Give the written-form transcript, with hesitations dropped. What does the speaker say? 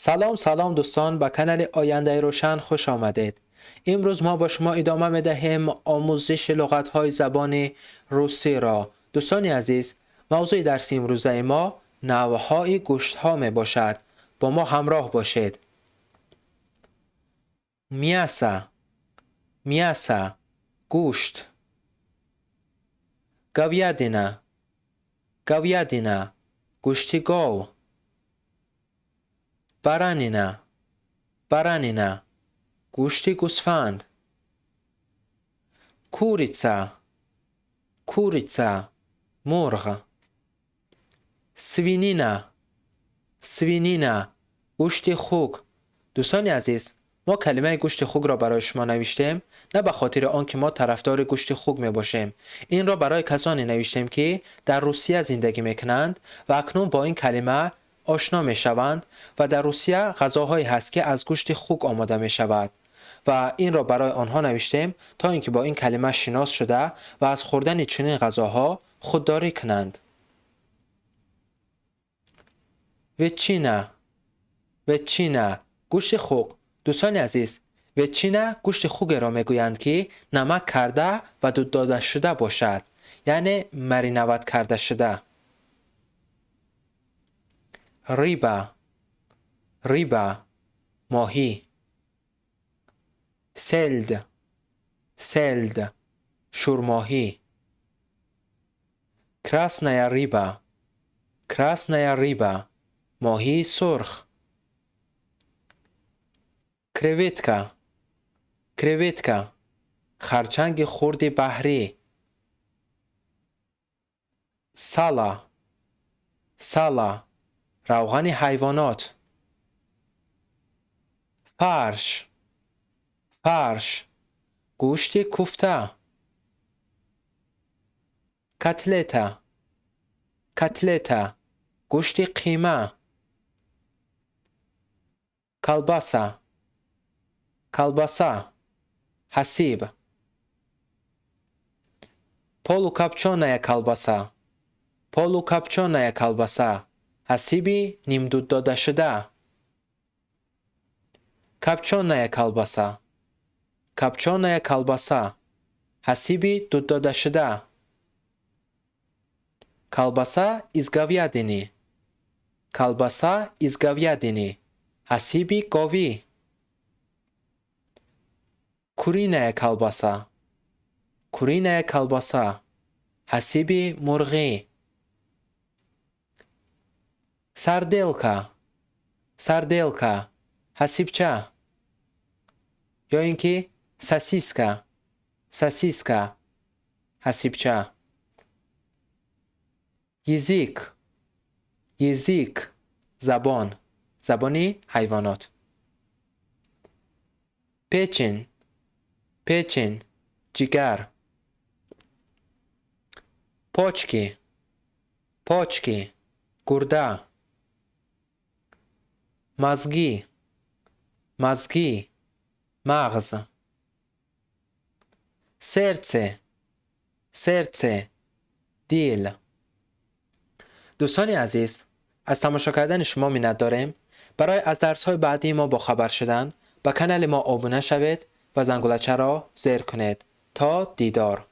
Салом, салом, дӯстон, ба канали Ояндаи Рӯшан хуш омадед. Имрӯз мо бо шумо идома медиҳем омӯзиши луғатҳои забони русиро. Дӯстони азиз, мавзӯи дарси имрӯзаи мо навъҳои гӯштҳо мебошад. Бо мо ҳамроҳ бошед. Мясо, мясо, гӯшт. Говядина, говядина, гӯшти гов. Баранина, баранина, гӯшти гӯсфанд. Курица, курица, мурғ. Свинина, свинина, гӯшти хук. Дӯстони азиз, мо калимаи гӯшти хукро барои шумо навиштем на ба хотири он ки мо тарафдори гӯшти хук мебошем. Инро барои касоне навиштем, ки дар Русия зиндагӣ мекунанд ва акнун бо ин калима ошно мешаванд ва дар Русия ғазоҳое ҳаст, ки аз гӯшти хук омода мешавад, ва инро барои онҳо навиштем, то ин ки бо ин калима шинос шуда ва аз хӯрдани чунин ғазоҳо худдорӣ кунанд. Ветчина, ветчина, гӯшти хук. Дӯстони азиз, ветчина гӯшти хукеро мегӯянд, ки намак карда ва дуд дода шуда бошад, яъне мариновать карда шуда. Рыба, рыба, моҳӣ. Сельдь, сельдь, шӯрмоҳӣ. Красная рыба, красная рыба, моҳии сурх. Креветка, креветка, харчанги хурди баҳрӣ. Сало, сало, равғани ҳайвонот. Фарш, фарш, гӯшти куфта. Котлета, котлета, гӯшти қима. Колбаса, колбаса, ҳасиб. Полукопчёная колбаса, полукопчёная колбаса, ҳасиби нимдуддодашуда. Копчёная колбаса, копчёная колбаса, ҳасиби дуддодашуда. Колбаса из говядины, колбаса из говядины, ҳасиби говӣ. Куриная колбаса, куриная колбаса, ҳасиби мурғӣ. Сарделка, сарделка, ҳасибча ё ин ки сосиска, сосиска, ҳасибча. Язык, язык, забон, забони ҳайвонот. Печень, печень, ҷигар. Почки, почки, гурда. Мозги, мозги, мағз. Сердце, сердце, дил. Дӯстони азиз, аз тамошо кардани шумо миннат дорем. Барои аз дарсҳои баъдии мо бохабар шудан ба канали мо обуна шавед ва зангулачаро зер кунед. То дидор.